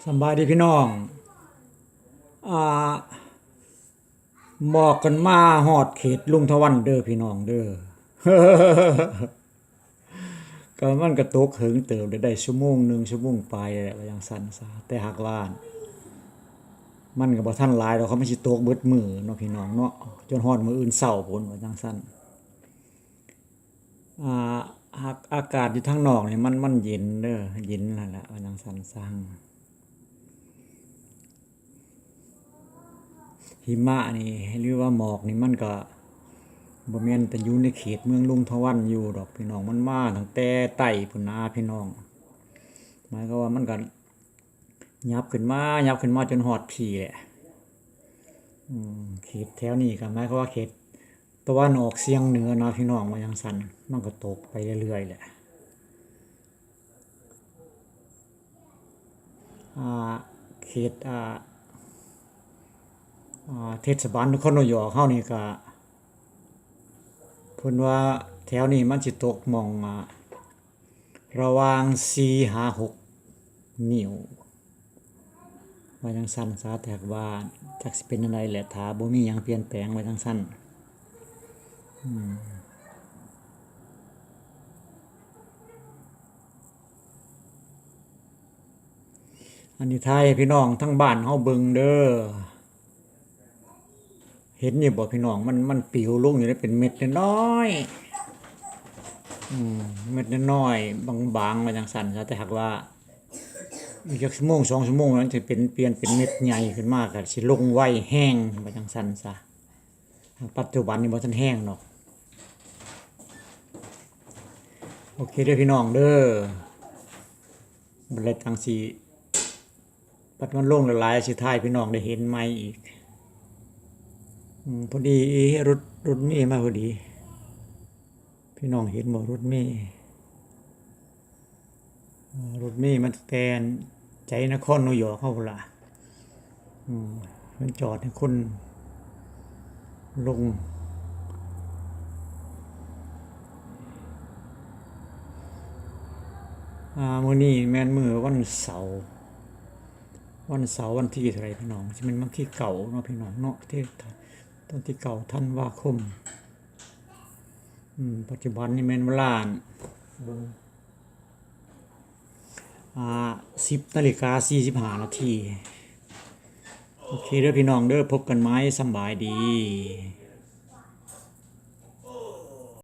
ສຳບາຍດີພີ່ນ້ອງ ອ່າ ໝອກກັນມາຮອດເຂດລຸງທະວັນເດີພີ່ນ້ອງເດີ. ກໍມັນກໍຕົກເຫິງເຕີບ ໄດ້ ໄດ້ຊົ່ວໂມງໜຶ່ງ ຊົ່ວໂມງປາຍແຫຼະ ວ່າຈັ່ງຊັ້ນຊະ. ແຕ່ຫາກວ່າ ມັນກໍບໍ່ທັນຫຼາຍດອກ ເຂົາມັນຊິຕົກເບິດມື້ເນາະພີ່ນ້ອງເນາະ ຈົນຮອດມື້ອື່ນເຊົ້າພຸ້ນ ວ່າຈັ່ງຊັ້ນ. ອ່າ ອາ ອາກາດຢູ່ທາງນອກນີ້ມັນ ມັນເຢັນເດີ ເຢັນຫັ້ນແຫຼະ ວ່າຈັ່ງຊັ້ນຊະ. ຫິມະນີ້ ຫຼືວ່າໝອກນີ້ ມັນກໍບໍ່ແມ່ນແຕ່ຢູ່ໃນເຂດເມືອງລຸງທະວັນຢູ່ດອກພີ່ນ້ອງ ມັນມາຕັ້ງແຕ່ໃຕ້ພຸ້ນນາພີ່ນ້ອງ. ໝາຍຄວາມວ່າມັນກໍຫຍັບຂຶ້ນມາ ຫຍັບຂຶ້ນມາຈົນຮອດພີ້ແຫຼະ. ອືມ ເຂດແຖວນີ້ກໍໝາຍຄວາມວ່າເຂດຕາເວັນອອກສ່ຽງເໜືອນະພີ່ນ້ອງ ວ່າຈັ່ງຊັ້ນ ມັນກໍຕົກໄປເລື້ອຍໆແຫຼະ. ອ່າ ເຂດ ອ່າ ອ່າ ເທດສະບານນະຄອນນິວຢອກເຮົານີ້ກະ ເພິ່ນວ່າແຖວນີ້ມັນຊິຕົກໝ່ອງ ອ່າ ລະຫວ່າງສີ່ຫາຫົກນິ້ວ ວ່າຈັ່ງຊັ້ນຊະ. ແຕ່ວ່າຈັກຊິເປັນແນວໃດແຫຼະ ຖ້າບໍ່ມີຫຍັງປ່ຽນແປງ ວ່າຈັ່ງຊັ້ນ. ອືມ ອັນນີ້ຖ່າຍໃຫ້ພີ່ນ້ອງທາງບ້ານເຮົາເບິ່ງເດີ. ເຫັນຢູ່ບໍ່ພີ່ນ້ອງ? ມັນ ມັນປິວລົງຢູ່ເດ້ ເປັນເມັດນ້ອຍໆ ອືມ ເມັດນ້ອຍໆ ບາງໆ ວ່າຈັ່ງຊັ້ນຊະ. ແຕ່ຫາກວ່າອີກຈັກຊົ່ວໂມງ ສອງຊົ່ວໂມງ ມັນຊິເປັນ ປ່ຽນເປັນເມັດໃຫຍ່ຂຶ້ນມາ ກໍຊິລົງໄວແຮງ ວ່າຈັ່ງຊັ້ນຊະ. ປັດຈຸບັນນີ້ບໍ່ທັນແຮງດອກ. ໂອເຄເດີພີ່ນ້ອງເດີ ບັດແລ້ວຈັ່ງຊິ ບັດມັນລົງຫຼາຍໆ ຊິຖ່າຍໃຫ້ພີ່ນ້ອງໄດ້ເຫັນໃໝ່ອີກ. ອືມ ພໍດີລົດ ລົດເມມາພໍດີ. ພີ່ນ້ອງເຫັນບໍ່? ລົດເມ ລົດເມມາແຕ່ໃຈນະຄອນນິວຢອກເຮົາພຸ້ນລະ. ອືມ ມັນຈອດໃຫ້ຄົນລົງ. ອ່າ ມື້ນີ້ແມ່ນມື້ວັນເສົາ ວັນເສົາວັນທີເທົ່າໃດພີ່ນ້ອງ? ຊິແມ່ນວັນທີເກົ້າເນາະ ພີ່ນ້ອງເນາະ ທີ່ ວັນທີເກົ້າທັນວາຄົມ. ອືມ ປັດຈຸບັນນີ້ແມ່ນເວລາ ເບິ່ງ ອ່າ ສິບນາລິກາສີ່ສິບຫ້ານາທີ. ໂອເຄເດີພີ່ນ້ອງເດີ ພົບກັນໃໝ່ ສຳບາຍດີ.